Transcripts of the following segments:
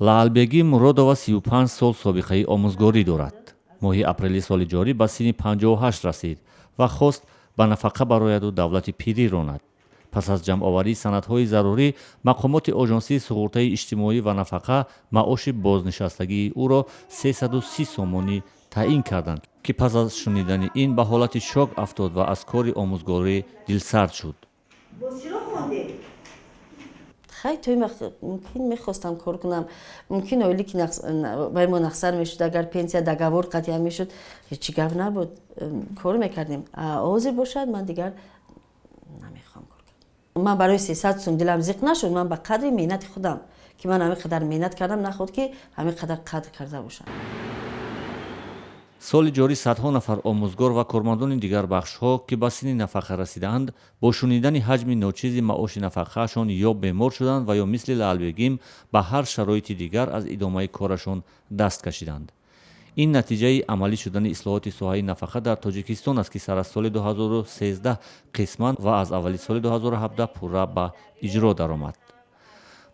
Лаълбегим Муродова 35 сол собиқаи омӯзгорӣ дорад. Моҳи апрели соли ҷорӣ ба синни 58 расид ва хост ба нафақа барояду давлати пирӣ ронад. Пас аз ҷамъоварии санадҳои зарурӣ, мақомоти Оҷонсии суғуртаи иҷтимоӣ ва нафақа маоши бознишастагии ӯро 330 сомонӣ таъин карданд, ки пас аз шунидани ин ба ҳолати шок афтод ва аз кори омӯзгорӣ дилсард шуд. Хай, той мумкин мехостам кор кунам, мумкин ойлики вай мо нақсар мешуд. Агар пенсия договор қатъия мешуд, ҳечи гап набуд, кор мекардем. Ҳозир бошад, ман дигар намехоҳам кор кардам. Ман барои 300 сум дилам зиқ нашуд. Ман ба қадри меҳнати худам, ки ман ҳамин қадар меҳнат кардам, наход ки ҳамин қадар қадр карда бошам. Соли ҷорӣ садҳо нафар омӯзгор ва кормандони дигар бахшҳо, ки ба синни нафақа расидаанд, бо шунидани ҳаҷми ночизи маоши нафақаашон ё бемор шуданд ва ё мисли Лаълбегим ба ҳар шароити дигар аз идомаи корашон даст кашиданд. Ин натиҷаи амалӣ шудани ислоҳоти соҳаи нафақа дар Тоҷикистон аст, ки сар аз соли 2013 қисман ва аз аввали соли 2017 пурра ба иҷро даромад.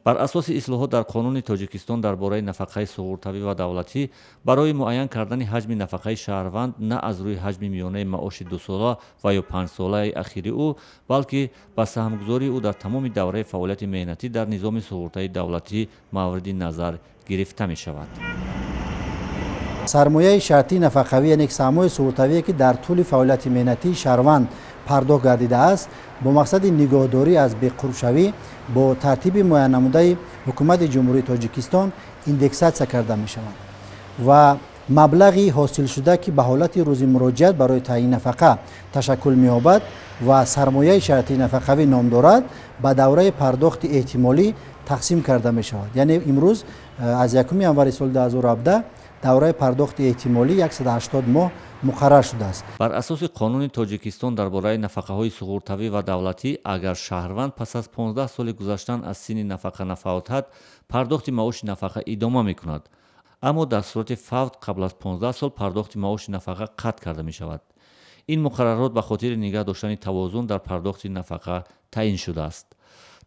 Бар асоси ислоҳот дар Қонуни Тоҷикистон дар бораи нафақаи суғуртавӣ ва давлатӣ, барои муайян кардани ҳаҷми нафақаи шаҳрванд на аз рӯи ҳаҷми миёнаи маоши дусола ва ё панҷсолаи ахири ӯ, балки ба саҳмгузории ӯ дар тамоми давраи фаъолияти меҳнатӣ дар низоми суғуртаи давлатӣ мавриди назар гирифта мешавад. Сармояи шартии нафақавӣ, яъне саҳмҳои суғуртавие, ки дар тӯли фаъолияти меҳнатии шаҳрванд пардохт гардидааст, бо мақсади нигоҳдорӣ аз беқурбшавӣ бо тартиби муайяннамудаи Ҳукумати Ҷумҳурии Тоҷикистон индексатсия карда мешаванд ва маблағи ҳосилшуда, ки ба ҳолати рӯзи муроҷиат барои таъйини нафақа ташаккул меёбад ва сармояи шартии нафақавӣ ном дорад, ба давраи пардохти эҳтимолӣ тақсим карда мешавад. Яъне имрӯз аз 1 январи соли 2017 давраи пардохти эҳтимолӣ 180 моҳ муқаррар шудааст. Бар асоси Қонуни Тоҷикистон дар бораи нафақаҳои суғуртавӣ ва давлатӣ, агар шаҳрванд пас аз 15 соли гузаштан аз синни нафақа нафавтад, пардохти маоши нафақа идома мекунад, аммо дар сурати фавт қабл аз 15 сол пардохти маоши нафақа қатъ карда мешавад. Ин муқаррарот ба хотири нигаҳ доштани тавозун дар пардохти нафақа таъин шудааст.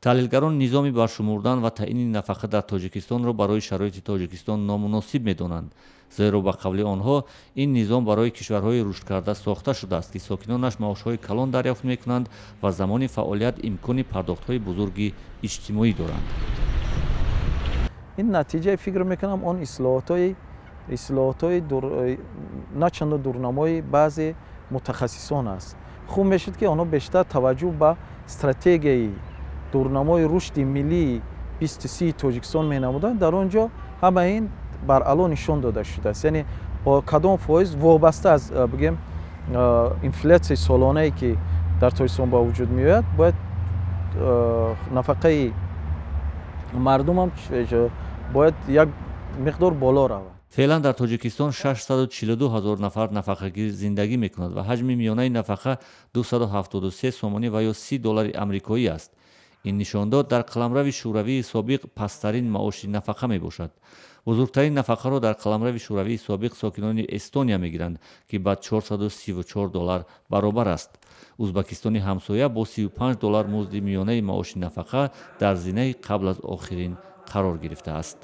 Таҳлилгарон низоми баршумурдан ва таъини нафақа дар Тоҷикистонро барои шароити Тоҷикистон номуносиб медонанд, зеро ба қавли онҳо ин низом барои кишварҳои рушдкарда сохта шудааст, ки сокинонаш маошҳои калон дарёфт мекунанд ва замони фаъолият имкони пардохтҳои бузурги иҷтимоӣ доранд. Ин натиҷаи, фикр мекунам, он ислоҳотҳои на чандо дурнамои баъзе мутахассисон аст. Хуб мешуд, ки онҳо бештар таваҷҷӯҳ ба стратегияи дурнамои рушди миллии 2030 Тоҷикистон менамуданд. Дар он ҷо ҳама ин баръало нишон дода шудааст, яъне бо кадом фоиз, вобаста аз, бигем, инфлятсияи солонае, ки дар Тоҷикистон ба вуҷуд меояд, бояд нафақаи мардумам бояд як миқдор боло равад. Феълан дар Тоҷикистон 642 ҳазор нафар нафақагир зиндагӣ мекунад ва ҳаҷми миёнаи нафақа 273 сомонӣ ва ё 30 доллари амрикоӣ аст. Ин нишондод дар қаламрави Шӯравии собиқ пасттарин маоши нафақа мебошад. Бузургтарин нафақаро дар қаламрави Шӯравии собиқ сокинони Эстония мегиранд, ки ба 434 доллар баробар аст. Узбакистони ҳамсоя бо 35 доллар музди миёнаи маоши нафақа дар зинаи қабл аз охирин қарор гирифтааст.